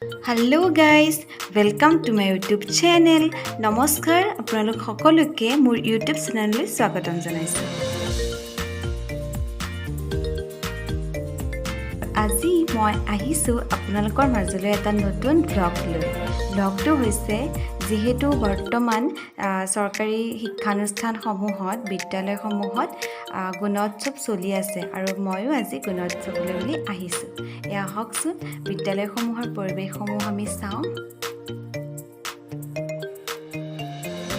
Hello guys, welcome to my YouTube channel. নমস্কাৰ, আপোনালোক সকলোকে মোৰ ইউটিউব চেনেললৈ স্বাগতম জনাইছোঁ। আজি মই আহিছোঁ আপোনালোকৰ মাজলৈ এটা নতুন ভ্লগ লৈ। ভ্লগটো হৈছে, যিহেতু বৰ্তমান চৰকাৰী শিক্ষানুষ্ঠানসমূহত, বিদ্যালয়সমূহত গুণোৎসৱ চলি আছে আৰু ময়ো আজি গুণোৎসৱলৈ বুলি আহিছোঁ। এয়া আহকচোন, বিদ্যালয়সমূহৰ পৰিৱেশসমূহ আমি চাওঁ।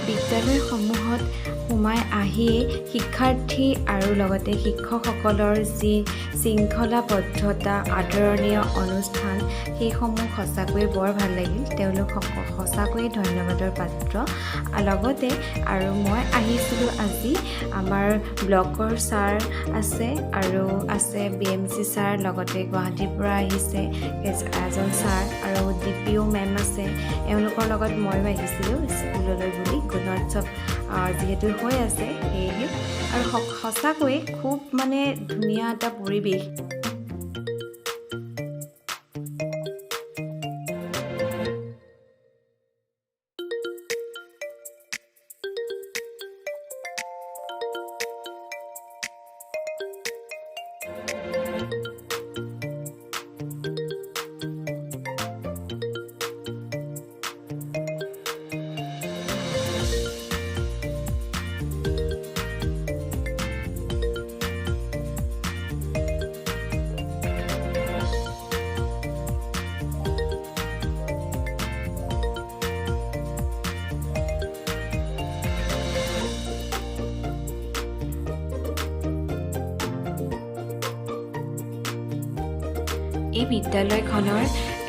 বিদ্যালয়সমূহত সোমাই আহিয়েই শিক্ষাৰ্থী আৰু লগতে শিক্ষকসকলৰ যি শৃংখলাবদ্ধতা, আদৰণীয় অনুষ্ঠান, সেইসমূহ সঁচাকৈয়ে বৰ ভাল লাগিল। তেওঁলোক সঁচাকৈয়ে ধন্যবাদৰ পাত্ৰ। লগতে আৰু মই আহিছিলোঁ আজি, আমাৰ ব্লকৰ ছাৰ আছে আৰু আছে বিএমচি ছাৰ, লগতে গুৱাহাটীৰ পৰা আহিছে এজন ছাৰ আৰু ডিপিঅ' মেম আছে। এওঁলোকৰ লগত ময়ো আহিছিলোঁ স্কুললৈ বুলি, গুণোৎসৱ যিহেতু হৈ আছে সেয়েহে। আৰু সঁচাকৈয়ে খুব মানে ধুনীয়া এটা পৰিৱেশ। এই বিদ্যালয়খনৰ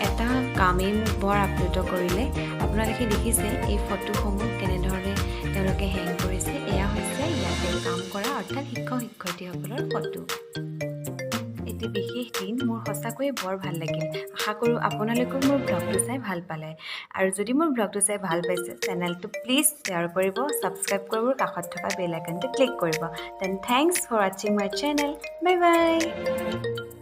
এটা কামেই মোক বৰ আপ্লুত কৰিলে। আপোনালোকে দেখিছে এই ফটোসমূহ কেনেধৰণে তেওঁলোকে হেং কৰিছে। এয়া হৈছে ইয়াতে কাম কৰা, অৰ্থাৎ শিক্ষক শিক্ষয়িত্ৰীসকলৰ ফটো। এটি বিশেষ দিন, মোৰ সঁচাকৈয়ে বৰ ভাল লাগিল। আশা কৰোঁ আপোনালোকেও মোৰ ব্লগটো চাই ভাল পালে। আৰু যদি মোৰ ব্লগটো চাই ভাল পাইছে, চেনেলটো প্লিজ শ্বেয়াৰ কৰিব, ছাবস্ক্ৰাইব কৰিব, কাষত থকা বেল আইকনটো ক্লিক কৰিব। Then thanks for watching my channel. Bye bye.